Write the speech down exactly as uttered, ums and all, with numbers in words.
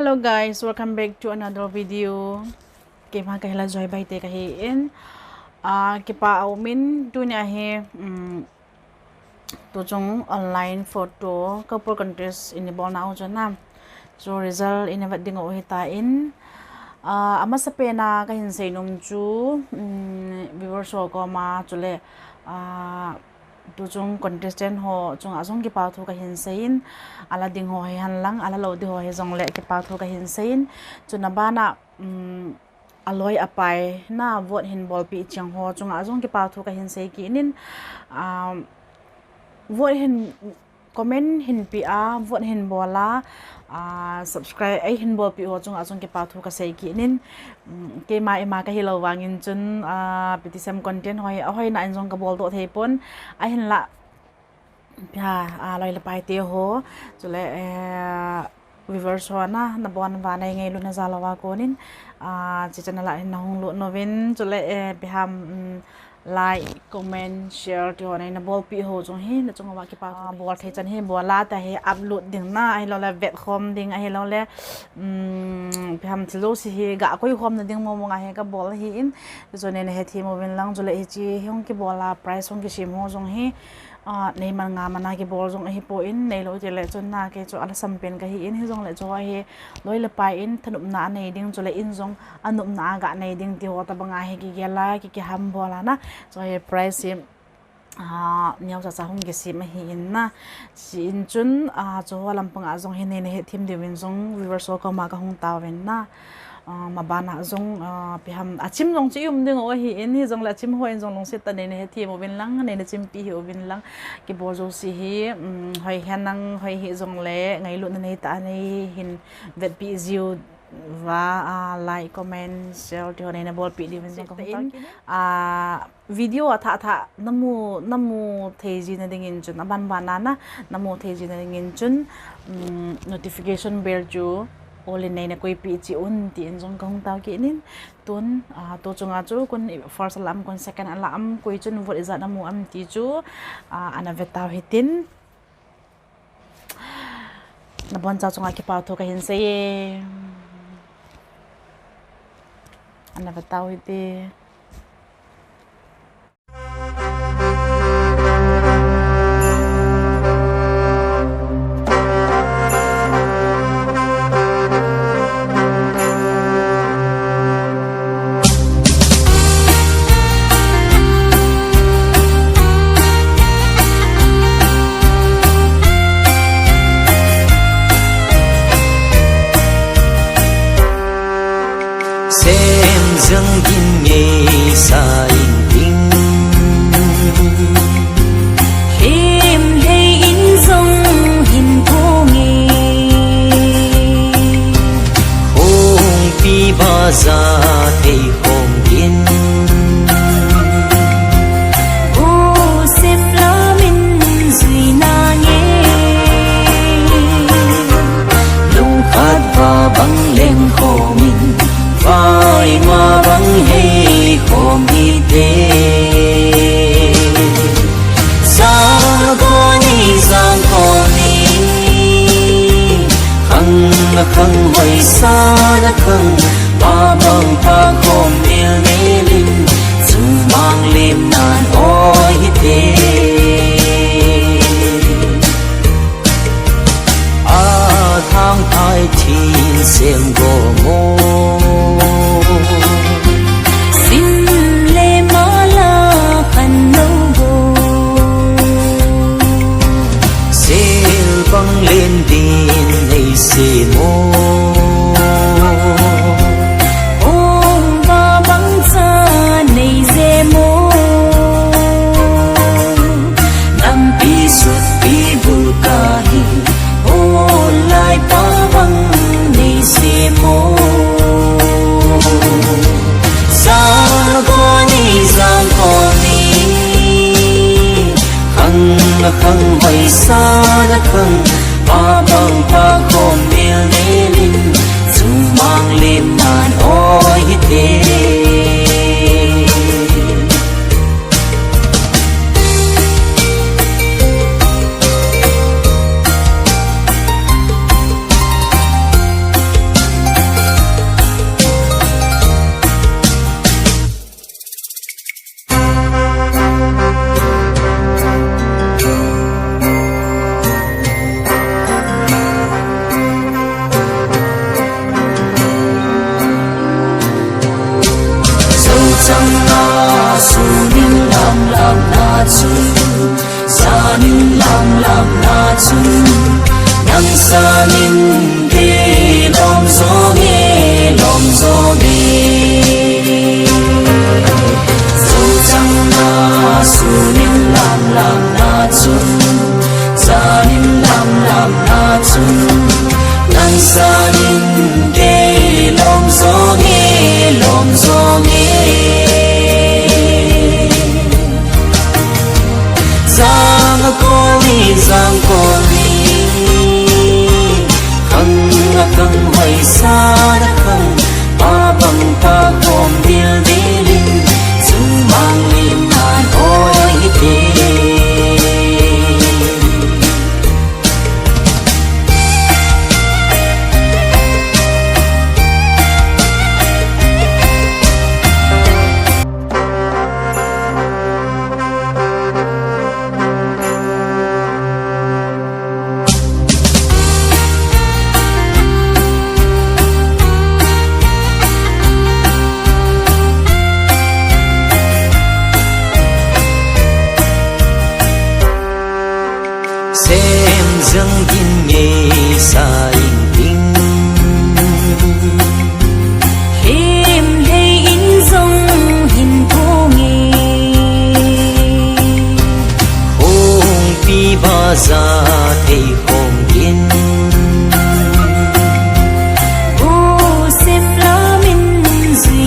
Hello guys, welcome back to another video. Keima kahila Joy Baite kahi in. Ah, kipa aumin tunia hi, um, tuchung online photo couple contest ini bolna u chun na. Chu result ini vet ding u hita in. Ah, amasa pena kahin seinom chu, um, viewers ho koma chule, ah, tuchung contestant ho chunga jong kipa thu kahin seiyin, ala ding ho hihen lang, ala lou ding ho hijongle kipa thu kahin seiyin. Chuna bana, um, aloi apai na vote hin bolpi cheng ho chunga jong kipa thu kahin sei kit in, um, vote hin comment hin pe a, vote hin bol a, ah, subscribe ei hin bolpi ho chunga jong kipa thu kasei kit in, um, keima ima kahi lou vangin chun, ah, P T C M content ho hi ahoina in jong kabol doh thei pon, ahinla, pia, ah, loi le pai te ho, chule, eh, viewers ho na, nabon uva nei ngailutna jal uva konin, ah, hiche channel a hin nahung lut uvin, chule, eh, pia ham, um, like, comment, share ti ho nei nabolpi ho jong hi, nachung uva kipa thu, ah, bol thei chan hi, bol a ta hi upload ding na, ahilou le vet khom ding, ahilou le, um, pia ham thil jouse hi, ga koi khom na ding mong mong a hi kabol ahi in, chu nei nahethem uvin lang, chule hiche hi hung kibol a, prize hung kisem ho jong hi, ah, nei man nga man a kibol jong ahi pon, neilou tile chun na kei chu ala sam pen kahi in, hijongle chu ahi loi le pai in thanopna anei ding, chule in jong anopna aga nei ding ti ho tabang a hi kigel a, ki, kiham bol a na, chu ahi prize hi, ah, neo chacha hung kisem ahi in na, hiche in chun, ah, chu ho lampang a jong hi nei nahethem diuvin jong viewers ho koma kahung taovin na. Ah, mabana jong, ah, pia ham, achim jong chu i um ding u ahi in, hijongle achim ho in jong lungset tah a nei nahethem uvin lang, nei nachimpi hih uvin lang, kibol jouse hi, um, hoi hen lang, hoi hijongle, ngailutna nei tah a nei hin vetpi jiu va, ah, like, comment, share ti ho nei nabolpi diuvin jong kahung taovin. Ah, video athah thah namu, namu thei jina dingin chun, aban ban a na, namu thei jina dingin chun, um, notification bell chu all in nei nakoipi cheh un tin jong kahung tao kit in, tun, ah, tu chunga chu kon first ala um, kon second ala um, koi chun vote ijat namu um ti chu, ah, ana ve tao hitin. Nabon chauva chunga kipa thu kahin seiye. Ana ve tao hite. Sem jang in ngei sa in ding. Him hei in jong hin thong e. Khongpi bazar thei khom in. U sem lam in jui nange. Lungkhat va bang leng khom in. Vai ma bang hei khom hite. Sa ko ni jang ko ni. Khang na khang hoi sa na khang. Pa bang pa khom mil mil in. Chung mang lim nan oi hite. A thang ai thin sem go mo. Sim le mala khan lo go. Sel bang len din nei se mo. Lamna chun nang sangin kei lom jong e, lom jong e. Zo chang na sunin lam lamna chun, janin lam lamna chun nang sangin kei lom jong e, lom jong e. Jang a koli, jang koli, khang a khang, hoisan a khang, pa bang pa